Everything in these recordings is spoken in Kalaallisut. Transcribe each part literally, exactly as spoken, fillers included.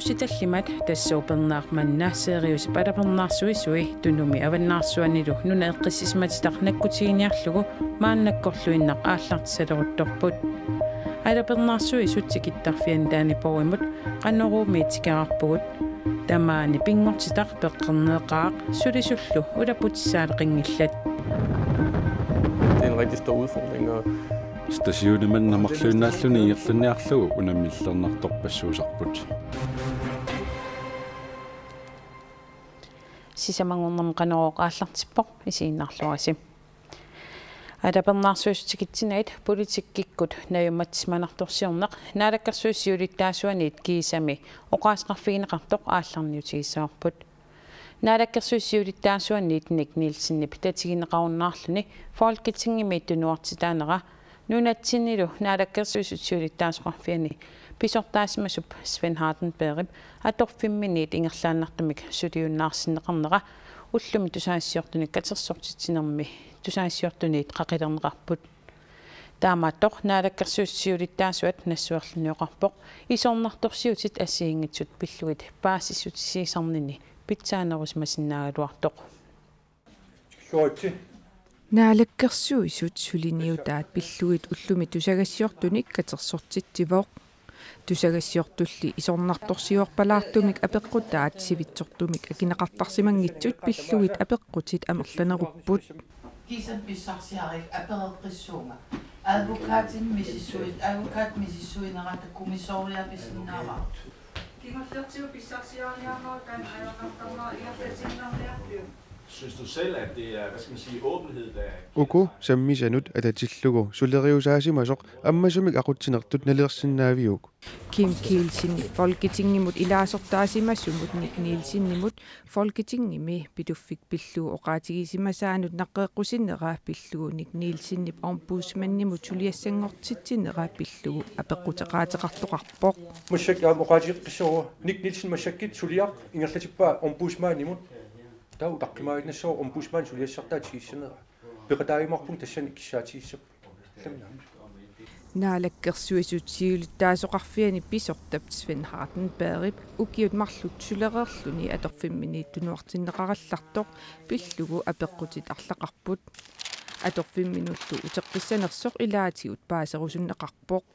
Sitallimat tassa upernaaq manna Siriusip alapernaarsuisui Tunumi avannaarsuanilu nuna eqqissisimatitaq nakkutiginiarlugu maannakkorluinnaq aallartisaleruttorput. Alapernaarsuisut tikittarfiani Daniboimut Qanoruumiit tikeraarpugut. Tamaani pinngortitaq peqqerneqaaq sulisullu ulaputissaaleqinngillat. Det er en rigtig stor udfordring, og Stasiunimannammerluinnaalluni ingerlanniarlugu unammillernartorpassuusarput. Sisamanngornermi Qanorooq aallartippoq, isiginnaarluarisi. Alapernaarsuisut tikitsinagit politikkikkut najummatsisimanartorsiorneq Naalakkersuisut siulittaasuaniit kiisami oqaaseqarfigineqartoq aallarniutigissavarput. Naalakkersuisut siulittaasuaniit Nick Nielsenip tatigineqarunnaarluni Folketingimi tunuartitaanera nunatsinnilu Naalakkersuisut siulittaasoqarfiani pisortaasimasup Svend Hardenbergip atorfimminiit ingerlaannartumik suliunnaarsinneqarnera ullumi tusagassiortunik katersortitsinermi tusagassiortuniit qaqilerneqarput. Taamaattoq Naalakkersuisut siulittaasuat nassuerlunioqarpoq isornartorsiutit assigiinngitsut pillugit paasissutisiisarnini pitsaanerusimasinnaagaluartoq. Naalakkersuisut suliniutaat pillugit ullumi tusagassiortunik katersortitsivoq. Tusagassiortulli isornartorsiorpalaartumik apeqqutaat sivitsortumik akineqartarsimanngitsut pillugit apeqqutit amerlanerupput. Kiisami pissarsiarigakku apereqqissuunga. Advokaatini misissuis-, advokaatip misissuinerata kommissoriaa pisinnaavara. Kingullertigut pissarsiariniarnerit taanna ajornartarnera ingerlatsiinnarniarpiuk? Synes du selv, at det er, hvad skal man sige, åbenhed, der Uku sammisanut atatillugu suleriusaasimasoq ammasumik aqutsinertut nalilersinnaaviuk? Kim Kielsen Folketingimut ilaasortaasimasumut Nick Nielsenimut Folketingimi Pituffik pillugu oqaatigisimasaanut naqeeqqusinera pillugu Nick Nielsenip ombudsmandimut suliassanngortitsinera pillugu apeqquteqaateqartoqarpoq. Massakkut aamma oqaatigeqqissaanga Nick Nielsen massakkut suliaq ingerlatippaa ombudsmandimut. Taava utaqqimaaginnassaaq ombudsmandip suliassartaa tigusinnera. Peqataajumaarpunga tassani kissaatigissapput. Tamanna. Naalakkersuisut siulittaasoqarfiani pisortap Svend Hardenbergip ukiut marluk sulereerluni atorfimminiit tunuartinneqarallartoq pillugu apeqqutit arlaqarput. Atorfimminullu uteqqissanersoq ilaatigut paaserusunneqarpoq.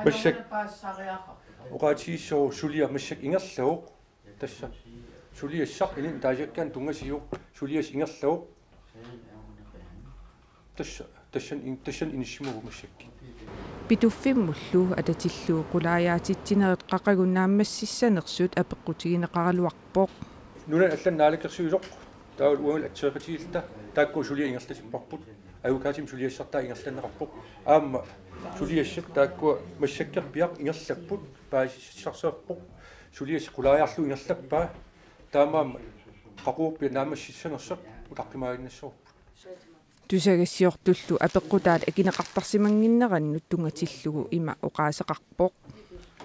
Massakkut oqaatigissaaq suliaq massakkut ingerlavoq. Tassa suliassaq inunnut ataasiakkaanut tunngasuuvoq, suliassaq ingerlavoq. Tassa, tassani in-, tassani inissimavoq massakkut. Pituffimmullu atatillugu qulaajaatitsinerit qaqugu naammassissanersut apeqqutigineqaraluarpoq. Nunani allani naalakkersuisoq taavalu uangalu atseeqatigiilluta taakku suliat ingerlatipparput. Advokaatimik suliassartaa ingerlanneqarpoq. Aamma suliassat taakkua massakkorpiaq ingerlapput. Paasissutissarsiorpoq. Suliassaq qulaajarlugu ingerlappaa. Taamaammat qaqugu naammassissanersoq utaqqimaaginnassavarput. Tusagassiortullu apeqqutaat akineqartarsimannginnerannut tunngatillugu ima oqaaseqarpoq.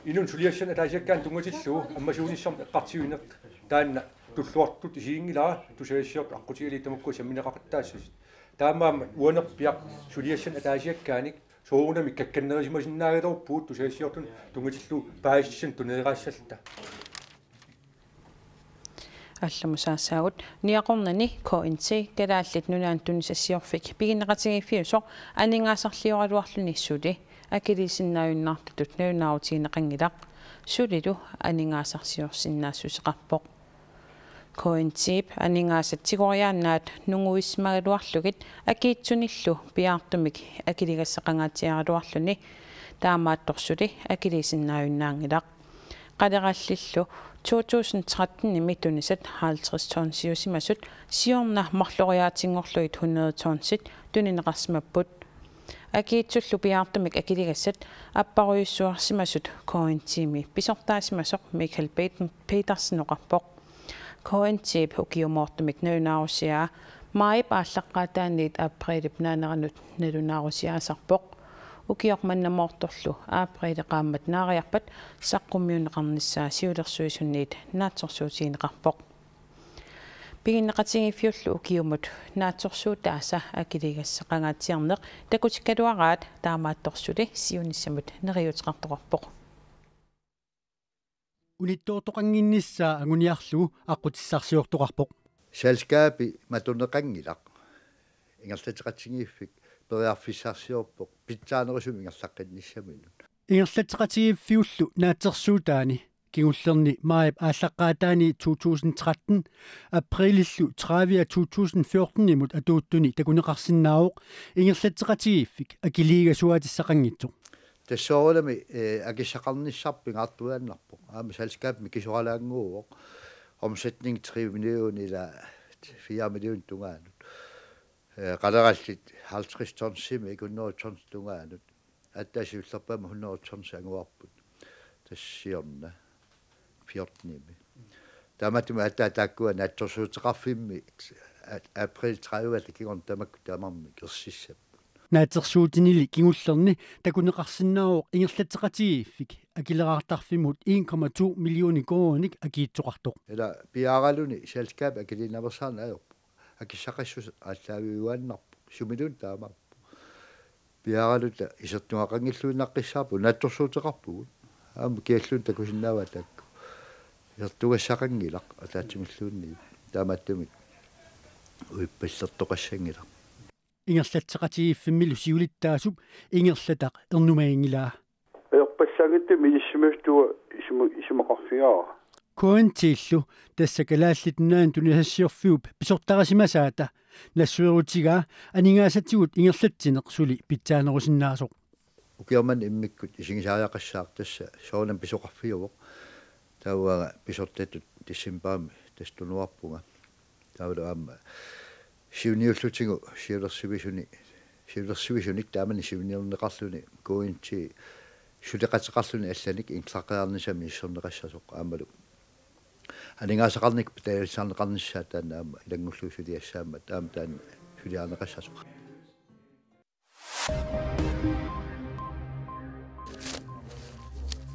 Inunnut suliassanut ataasiakkaanut tunngatillugu ammasuunissamut eqqartuineq taanna tulluartutut isiginngilara, tusagassiortut aqqutigalugit tamakkua sammineqaqattaassasut. Taamaammat uanerpiaq suliassanut ataasiakkaanik soorunami kakkannerisimasinnaagaluarpugut tusagassiortunut tunngatillugu paasissutissanik tuneeraassalluta. Allamut saassaagut. Niaqornani K N T, Kalaallit Nunaannut Tunisassiorfik piginneqatigiiffiusoq, aningaasarlioraluarluni suli akiliisinnaajunnaartutut nalunaarutigineqanngilaq. Sulilu aningaasarsiorsinnaassuseqarpoq. K N T-p aningaasat tigoriaannaat nunguissimagaluarlugit akiitsunillu piaartumik akiligassaqangaatsiaraluarluni, taamaattoq suli akiliisinnaajunnaanngilaq. Qalerallillu to tusind tretten-imi tunisat halvtreds tonsiusimasut siorna marloriaatinngorlugit hundrede tonsit tunineqarsimapput. Akiitsullu piaartumik akiligassat apparujussuarsimasut K N T-mi pisortaasimasoq Michael Peten-, Petersen oqarpoq. K N T-p ukiumoortumik nalunaarusiaa maajip aallaqqaataaniit aprilip naaneranut nalunaarusiaasarpoq. Ukioq mannamoortorlu aprili qaammat naariarpat saqqummiunneqarnissaa siulersuisuniit naatsorsuutigineqarpoq. Piginneqatigiiffiullu ukiumut naatsorsuutaasa akiligassaqangaatsiarneq takutikkaluaraat, taamaattoq suli siunissamut neriuuteqartoqarpoq. unittoortoqannginnissaa anguniarlugu aqqutissarsiortoqarpoq. Selskabi matuneqanngilaq. Ingerlatseqatigiiffik periarfissarsiorpoq pitsaanerusumik ingerlaqqinnissaminut. Ingerlatseqatigiiffiullu naatsorsuutaani kingullerni maajip aallaqqaataani to tusind tretten aprilillu tredive to tusind fjortenimut atuuttuni takuneqarsinnaavoq ingerlatseqatigiiffik akiliigasuaatissaqanngitsoq. Tassoorunami, eh, akissaqarnissarput pingaartuaannarpoq. Aamma selskabip mikisoraalaannguuvoq. Omsætning tre million ila fire million tungaanut. Eh, qalerallit halvtreds tonsimik hundrede tons tungaanut. Aatsaat siullerpaamik hundrede tons anguarput. Tassa siorna fjortenimi. Taamaattumik aatsaat taakkua naatsorsuuteqarfimmi a-, april tredive kingorna tamakku tamarmik ersissapput. Naatsorsuutinili kingullerni takuneqarsinnaavoq ingerlatseqatigiiffik akileraartarfimmut en komma to millioner koruuninik akiitsoqartoq. Ila piaaraluni selskabip akiliinnarnersaani ajorpoq. Akissaqassuseq aallaaviuaannarpoq. Sumiluunniit taamaappoq. Piaaraluta isertugaqanngilluinnaqqissaarpugut, naatsorsuuteqarpugut. Aamma kialluunniit takusinnaavaat taakku. Isertugassaqanngilaq ataatsimilluunniit. Taamaattumik uippallertoqassanngilaq. Ingerlatseqatigiiffimmilu siulittaasup ingerlataq ernumaginngilaa. Ajorpassaanngitsumik ilissimasutut isuma-, isumaqarfigaara. K N T-llu, tassa Kalaallit Nunaanni tunisassiorfiup pisortarisimasaata, nassuerutigaa aningaasatigut ingerlatsineq suli pitsaanerusinnaasoq. Ukioq manna immikkut isigisariaqassaaq, tassa soorunami pisoqarfiuvoq. Taava uanga pisortatut decembarimi tassa tunuarpunga. Taavalu aamma siunniullutigu siulersuisuni, siulersuisunik taamani siunniunneqarluni K N T suleqateqarluni allanik ingerlaqqeriarnissamik misissorneqassasoq aammalu aningaasaqarnikkut peqataaffigisarneqarnissaa taanna aamma ilanngullugu suliassaammat aamma taanna suliarineqassasoq.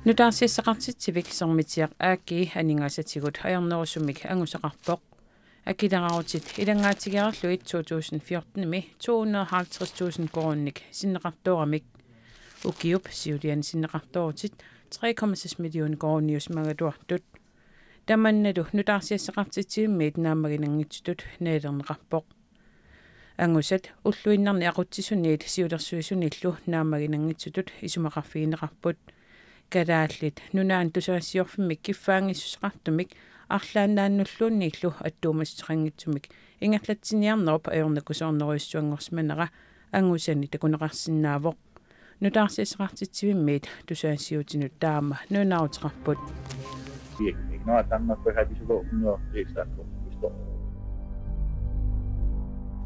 Nutaarsiassaqartitsivik Sermitsiaq A/S aningaasatigut ajornerusumik angusaqarpoq. Akileraarutit ilanngaatigereerlugit to tusind fjortenimi to hundrede og halvtreds tusind koruuninik sinneqartooramik. Ukiup siuliani sinneqartoorutit tre komma seks million koruuniusimagatuartut. Tamannalu nutaarsiassaqartitsivimmiit naammaginanngitsutut nalilerneqarpoq. Angusat ulluinnarni aqutsisuniit siulersuisunillu naammaginanngitsutut isumaqarfigineqarput. Kalaallit Nunaanni tusagassiorfimmik kiffaanngissuseqartumik arlaannaannulluunniillu attuumassuteqanngitsumik ingerlatsiniarnerup ajornakusoornerujussuanngorsimanera angusani takuneqarsinnaavoq. Nutaarsiassaqartitsivimmiit tusagassiuutinut taama nalunaaruteqarput.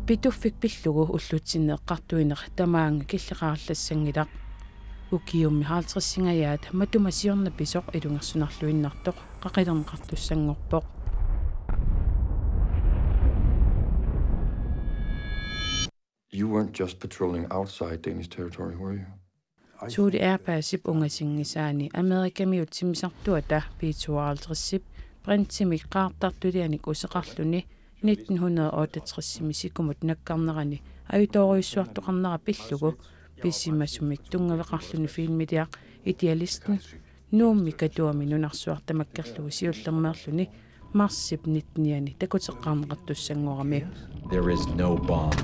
Pituffik pillugu ullutsinni eqqartuineq tamaanga killeqarallassanngilaq. Ukiummi halvtredsingajaat matuma siorna pisoq ilungersunarluinnartoq qaqilerneqartussanngorpoq. You weren't just patrolling outside Danish territory, were you? Thule Airbusip ungasinngisaani Amerikamiut timmisartuata B tooghalvtredsip Brentimik qaartartulianik useqarluni nitten hundrede otteogtresimi sikumut nakkarnerani ajutoorujussuartoqarnera pillugu pisimasumik tunngaveqarluni filmiliaq Idealisten Nuummi Katuami nunarsuaq tamakkerlugu siullermeerluni marsip nittenianni takuteqqaarneqartussanngorami. There is no bomb.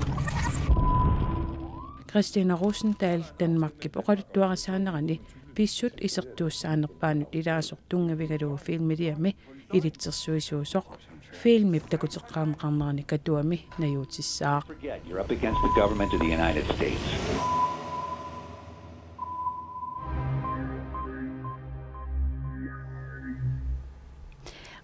Christina Rosendahl Danmarkip oqaluttuarisaanerani pissut isertuussaanerpaanut ilaasoq tunngavigalugu filmiliami ilitsersuisuusoq filmip takuteqqaarneqarnerani Katuami najuutissaaq. Forget you're up against the government of the United States.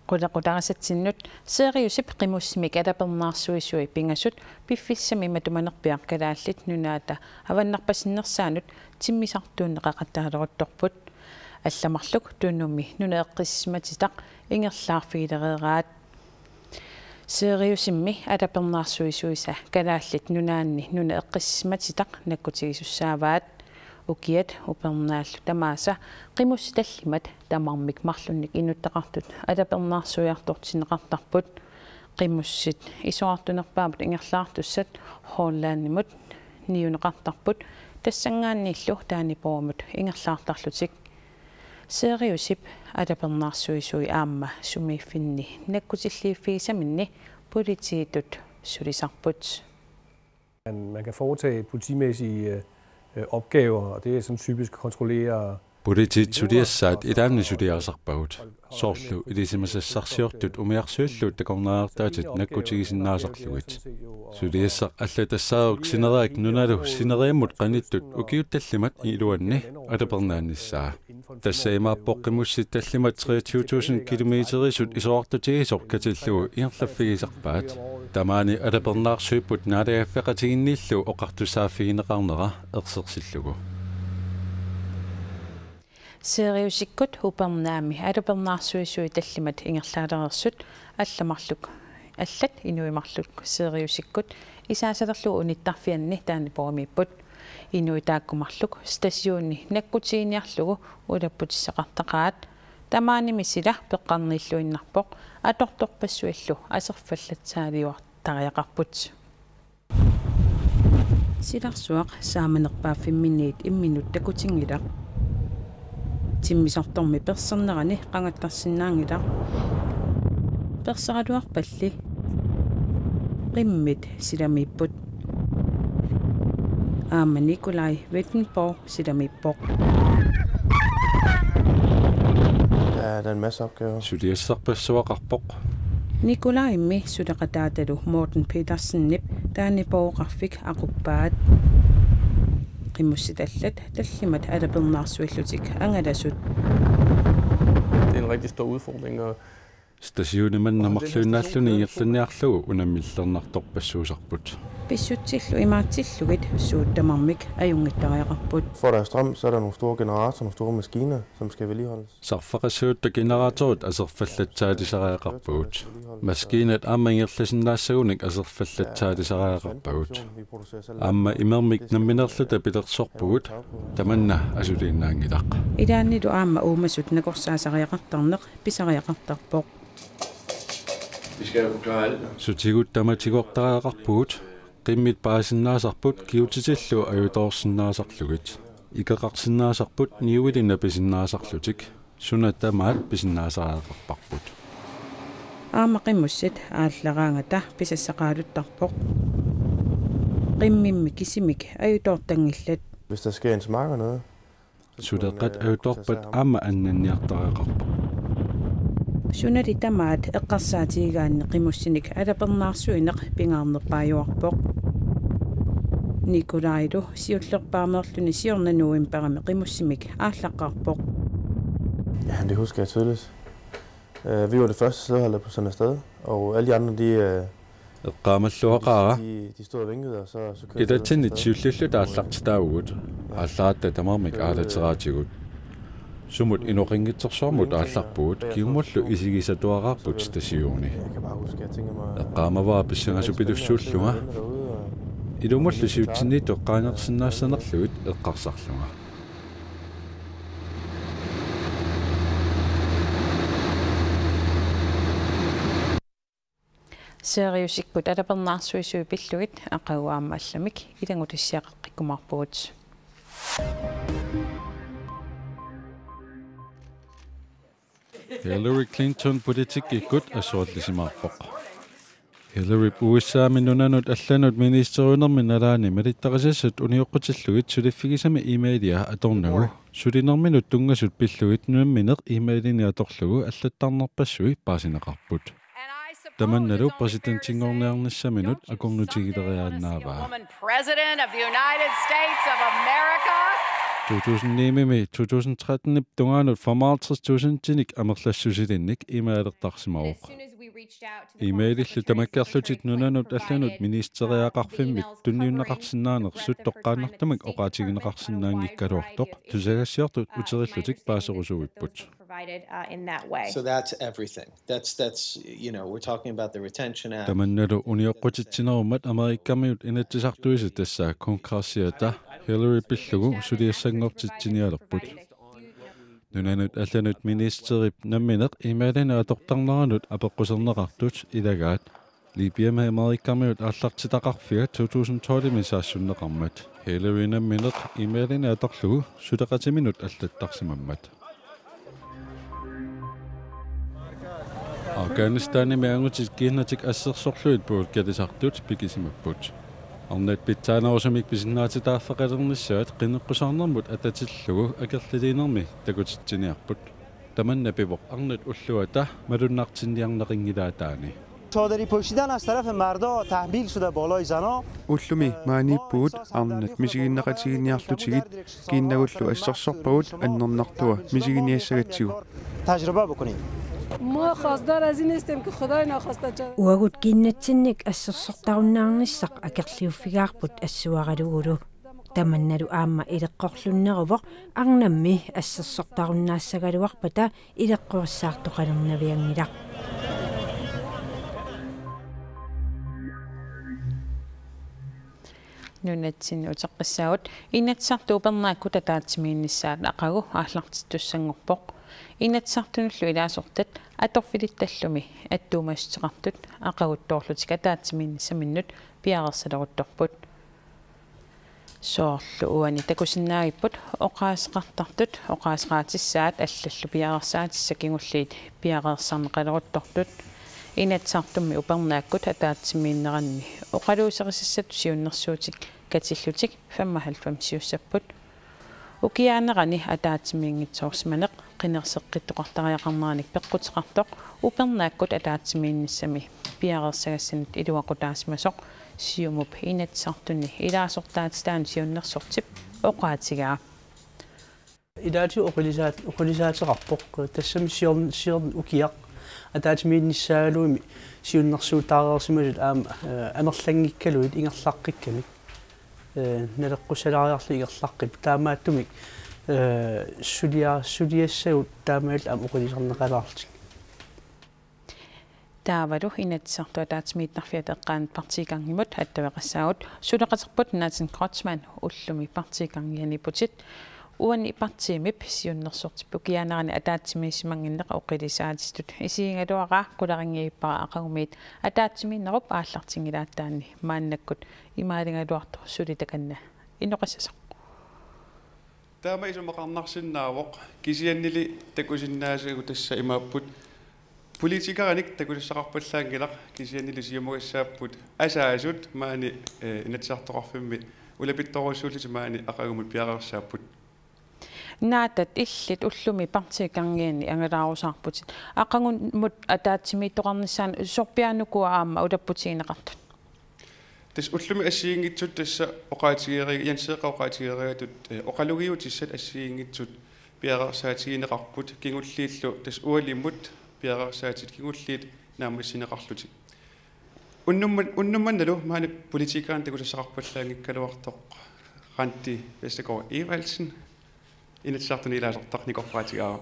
Qulaqutarisatsinnut. Siriusip qimussimik atapernaarsuisui pingasut piffissami matumanerpiaq Kalaallit Nunaata avannarpasinnersaanut timmisartuunneqaqataaleruttorput. Allat marluk Tunumi nuna eqqissisimatittaq ingerlaarfigilereeraat. Siriusimmi atapernaarsuisuisa Kalaallit Nunaanni nuna eqqissisimatittaq nakkutigisussaavaat. Ukiat upernaallu tamaasa qimussit tallimat tamarmik marlunnik inuttaqartut atapernaarsuiartortinneqartarput. Qimussit isorartunerpaamut ingerlaartussat Hollandimut niuneqartarput, tassanngaanniillu Daniborgimut ingerlaartarlutik. Siriusip alapernaarsuisui aamma sumiiffinni nakkutilliiffigisaminni politiitut sulisarput. Man, man kan foretage politimæssige øh, øh, opgaver, og det er sådan typisk at kontrollere. Politiit suliassaat ilaanni suliarisarpagut. Soorlu ilisimasassarsiortut umiarsuillu takornariartaatit nakkutigisinnaasarlugit. Suliassaq allatassaaruq sineriak nunalu sineriammut qanittut ukiut tallimat iluanni alapernaannissaa. Tassa imaappoq qimussit tallimat treogtyve tusind kilometerisut isorartutigisoq katillugu ingerlaffigisarpaat. Tamaani alapernaarsuipput naalagaaffeqatigiinniillu oqartussaaffigineqarnera ersersillugu. Siriusikkut Upernaami alapernaarsuisui tallimat ingerlaalereersut allat marluk, allat inuit marluk Siriusikkut isaasalerlugu unittarfianni Daniborgimiipput. Inuit taakku marluk stationi nakkutiginiarlugu ulapputissaqartaqaat. Tamaanimi sila peqqarniilluinnarpoq atortorpassuillu aserfallatsaaliuartariaqarput. Silarsuaq saamanerpaaffimminniit imminut takutinngilaq. Timmisartormi persernerani qangattarsinnaanngilaq. Perseraluarpalli qimmit silamiipput. Aamma Nikolai Wittenborg silamiippoq. Ja, der er en masse opgaver. Suliassarpassuaqarpoq. Nikolaimmi suleqataatalu Morten Petersenip Daniborg-oqarfik aquppaat. Qimussit allat tallimat alapernaarsuillutik angalasut. Det er en rigtig stor udfordring, og Stationi manna marluinnaalluni ingerlanniarlugu unammillernartorpassuusarput. Pissutsillu imaatsillugit suut tamarmik ajunngittariaqarput. For at der er strøm, så er der nogle store generatorer, nogle store maskiner, som skal vedligeholdes. Sarfaqassagutta generatorit aserfallatsaalisariaqarpagut. Maskiinat aamma ingerlasinnaassagunik aserfallatsaalisariaqarpagut. Aamma imermik nammineerluta pilersorpugut, tamanna asuliinnaanngilaq. Ilaannilu aamma uumasut nakorsaasariaqartarneq pisariaqartarpoq. Vi skal jo forklare alt. Sutigut tamatigoortariaqarpugut, qimmit paasinnaasarput kigutitillu ajutoorsinnaasarlugit. Ikeqarsinnaasarput niuili napisinnaasarlutik, suna tamaat pisinnaasariaqarparput. Aamma qimussit aallaraangata pisassaqaaluttarpoq. Qimmimmi kisimik ajutoortanngillat. Hvis der sker en smakker noget, Suleqat ajutoorpat aamma annanniartariaqarpoq. Sunali tamaat eqqarsaatigigaanni qimussinik alapernaarsuineq pingaarnerpaajuarpoq. Nikolailu siullerpaameerluni siorna novembarimi qimussimik aallaqqaarpoq. Ja, det husker jeg tydeligt. Øh, vi var det første sædehold, der blev sendt afsted, og alle de andre, de, øh, Eqqaamalluaqaara. De, de stod og vinkede, og så, så kørte Ilatsinnit siulliulluta aallartitaavugut. Aallaratta tamarmik aalateraatigut. Sumut inoqanngitsorsuarmut aallarpugut, kingumullu isigisatuaraarput stationi. Eqqaamavara pissangasupilussuullunga. Ilumullu siutsinniittut qaangersinnaassanerlugit eqqarsarlunga. Siriusikkut alapernaarsuisui pillugit aqagu aamma allamik ilanngutissiaqaqqikkumaarpugut. Hillary Clinton politikkikkut assuallisimaarpoq. Hillary U S A-mi nunanut allanut ministeriunermi nalaani malittarisassat unioqqutillugit suliffigisami e-mailia atornagu sulinerminut tunngasut pillugit nammineq e-mailinik atorlugu allattarnerpassui paasineqarput. Tamannalu præsidentinngorniarnissaminut akornutigileriaannaavaa. President of the United States of America. To tusind ni-mi to tusind tretten-ip tungaanut femoghalvtreds tusindinik amerlassusilinnik e-mailertarsimavoq. E-mailillu tamakkerlutik nunanut allanut ministeriaqarfimmit tunniunneqarsinnaanersut toqqaannartumik oqaatigineqarsinnaanngikkaluartoq tusagassiortut uterillutik paaserusuipput. Provided, uh, in that way. So that's everything. That's, that's, you know, we're talking about the Retention Act. Tamannalu unioqqutitsinerummat Amerikamiut Inatsisartuisa, tassa Kongressiata, Hillary pillugu suliassanngortitsinialerput. Nunanut allanut ministerip nammineq e-mailinik atortarneranut apeqquserneqartut ilagaat Libyami Amerikamiut aallartitaqarfiga to tusind tolv-imi saassunneqarmat. Hillary nammineq e-mailinik atorlugu suleqatiminut allattarsimammat. Afghanistanimi angutit kiinnatik assersorlugit puukkalisartut pikisimapput. Arnat pitsaanerusumik pisinnaatitaaffeqalernissaat qineqqusaarnermut atatillugu akerliliinermi takutitsiniarput. Tamanna pivoq arnat ulluata malunnartinniarneqanngilaataani. چادری پوشیدن از طرف مردا تحمیل شده بالای زنان. Ullumi maaniippugut arnat misiginneqatigiinniarlutigit kiinnagullu assersorpagut annernartua misiginiassagatsigu. تجربه بکنید. ما خواستار از این هستیم که خدای نخواسته چه- Uagut kiinnatsinnik assersortarunnaarnissaq akerliuffigaarput assuaralugulu. Tamannalu aamma ileqqorlunneruvoq arnammi assersortarunnaassagaluarpata ileqqorissaartoqalernavianngilaq. Nunatsinni uteqqissaagut Inatsisartut upernaakkut ataatsimiinnissaat aqagu aallartittussanngorpoq. Inatsisartunullu ilaasortat atorfilittallumi attuumassuteqartut aqaguttoorlutik ataatsimiinnissaminnut piareersaleruttorput. Soorlu uani takusinnaagipput oqaaseqartartut oqaaseqaatissaat allallu piareersaatissat kingulliit piareersarneqaleruttortut. Inatsisartumi upernaakkut ataatsimiinneranni oqaluuserisassatut siunnersuutit katillutik femoghalvfemsiussapput. Ukiaanerani ataatsimiinngitsoorsimaneq qinerseqqittoqartariaqarneranik peqquteqartoq upernaakkut ataatsimiinnissami piareersagassanut iluaqutaasimasoq Siumup Inatsisartuni ilaasortaatitaanut siunnersortip oqaatigaa. Ilaatigut oqilisaat-, oqilisaateqarpoq. Tassami siorn-, siorna ukiaq ataatsimiinnissaagaluarluni siunnersuuteqareersimasut aamma, eh, amerlanngikkaluarlutik ingerlaqqikkamik. Eh, naleqqussalaariarlutik ingerlaqqippugut. Taamaattumik, eh, sulia-, suliassagut taamaalillutik aamma oqilisarneqalaarlutik. Taavalu Inatsisartut ataatsimiittarfiata eqqaanut partiikanngimut attaveqassaagut suleqaterput Nathan Kreutzmann ullumi partiikangianiipputit. Uani partiimip siunnersortip ukiaanerani ataatsimiissimannginneq oqilisaatitut isigigaluaraa qularinngivippara aqagumiit ataatsimiinnerup aallartinngilaataani maannakkut imaaligaluartoq suli takanna inoqassasoq. Taama isumaqarnarsinnaavoq kisiannili takusinnaasagut tassa imaapput politikerinik takusassaqarpallaanngilaq kisiannili siumugassaapput asaasut maani, eh, Inatsisartoqarfimmi ulapittorujussuullutik maani aqagumut piareersaapput. Naataat illit ullumi partiikangiani angalaarusaarputit. Aqagumut ataatsimiittoqarnissaanut sorpiaanukua aamma ulapputigineqartut? Tassa ullumi assigiinngitsut tassa oqaatigeri-, Jens Erik oqaatigerigatut, eh, oqalugiutissat assigiinngitsut piareersaatigineqarput kingulliillu tassa ualimut piareersaatit kingulliit naammassineqarlutik. Unnumman-, unnummannalu maani politikerinik takusassaqarpallaanngikkaluartoq Randi Vestergaard Evaldsen. Inatsisartuni ilaasortaq nikorpaqatigaara.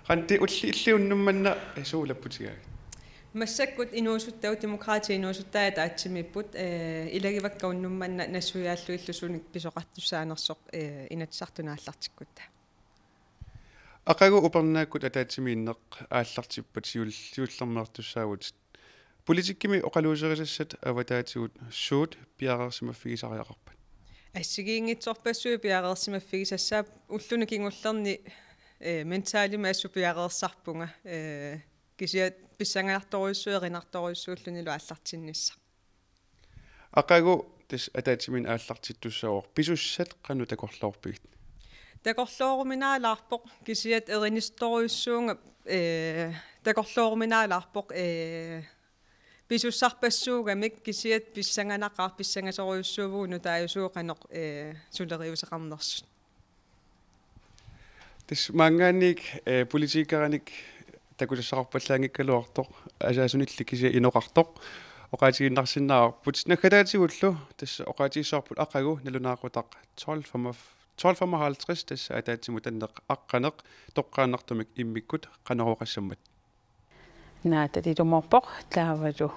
Randi, ulli-, illit unnummanna, eh, suut ulapputigaavit? Massakkut inuusuttagut, Demokraatit inuusuttai ataatsimiipput, eh, ilagivakka unnummanna nassuiaallugillu suunik pisoqartussaanersoq, eh, Inatsisartuni aallartikkutta. Aqagu upernaakkut ataatsimiinneq aallartippat siul-, siullermeertussaavutit. Politikkimi oqaluuserisassat avataatigut suut piareersimaffigisariaqarpat? Assigiinngitsorpassuit piareersimaffigisassaapput, ulluni kingullerni, eh, mentalimik assut piareersarpunga, eh, kisianni pissanganartorujussuuvoq erinartorujussuullunilu aallartinnissaq. Aqagu tassa ataatsimiinneq aallartittussaavoq, pisussat qanoq takorloorpigit? Takorlooruminaalaarpoq, kisianni erinistorujussuuvunga, eh, takorlooruminaalaarpoq, eh, pisussarpassuugamik, kisianni pissanganaqaaq, pissangasorujussuuvugut nutaajusugut qanoq, eh, suleriuseqarnersut. Tassa maanngaanniit, eh, politikerinik takusassaqarpallaanngikkaluartoq, asaasunilli kisianni inoqartoq, oqaatigiinnarsinnaavarput. Naggataatigullu tassa oqaatigissavarput aqagu nalunaaqutaq tolv femoghalvtreds, tassa ataatsimut tanneq aqqaneq toqqaannartumik immikkut Qanorooqassammat. Naataat ilumoorpoq, taavalu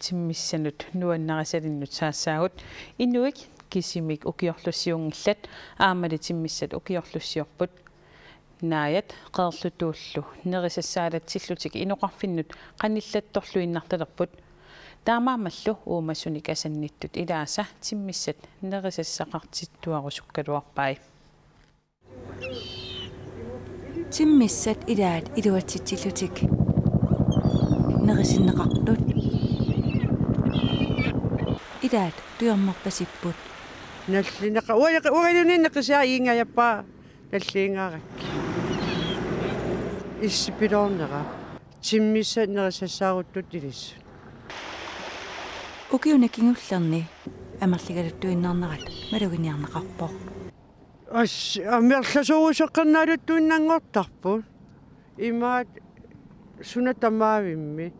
timmissanut nuannarisalinnut saassaagut. Inuit kisimik ukiorlussiunngillat, aammali timmissat ukiorlussiorput. Naajat Qeerlutuullu nerisassaalatillutik inoqarfinnut qanillattorluinnartalerput. Taamaammallu uumasunik asannittut ilaasa timmissat nerisassaqartittuarusukkaluarpai. Timmissat ilaat iluatsitsillutik. nerisinneqartut. Ilaat tujornerpasipput. Nallineqa-, uanga-, uangaluunniit neqisiaq iingajappaa nalliingaarakkit. Issipiloornera. Timmissat nerisassaaruttuttut ilissut. Ukiuni kingullerni amerligaluttuinnarnerat maluginiarneqarpoq. As-, amerlasoruseqqernaaluttuinnanngortarput. Imaat suna tamaavimmi.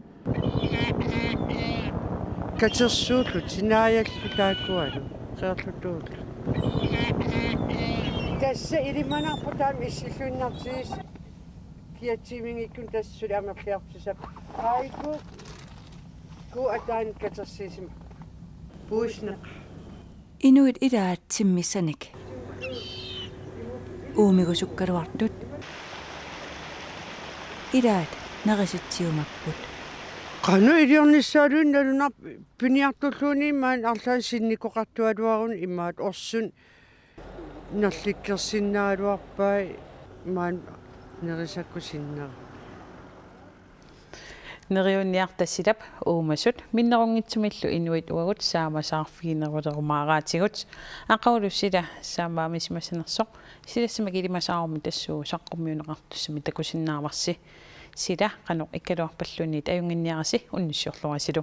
Katersuullutik naajallu taakkualu. Qeerlutuullu. Tassa ilimanarpoq taama issilluinnartigis. Kiatsiimingikkun tassa suli amerliartussaq. Aiku. Ku ataan katersiisima. Puisneq. Inuit ilaat timmissanik uumigusukkaluartut. Ilaat nerisitsiumapput. Qanoq iliornissaaluunniit nalunarpoq piniartulluunniit maani arlaannik sinnikoqartualuaruni imaat orsunik nallikkersinnaagaluarpai maani nerisakkusinnera. Neriunniaq Tassilap uumasut minnerunngitsumillu inuit uagut saamasaarfiginerulerumaaraatigut. Aqagulu sila saammaamisimasanersoq silassamik ilimasaarummi tassuugu saqqummiunneqartussamik takusinnaavarsi. Sila qanoq ikkaluarpalluunniit ajunnginniarisi unnussiorluarisilu.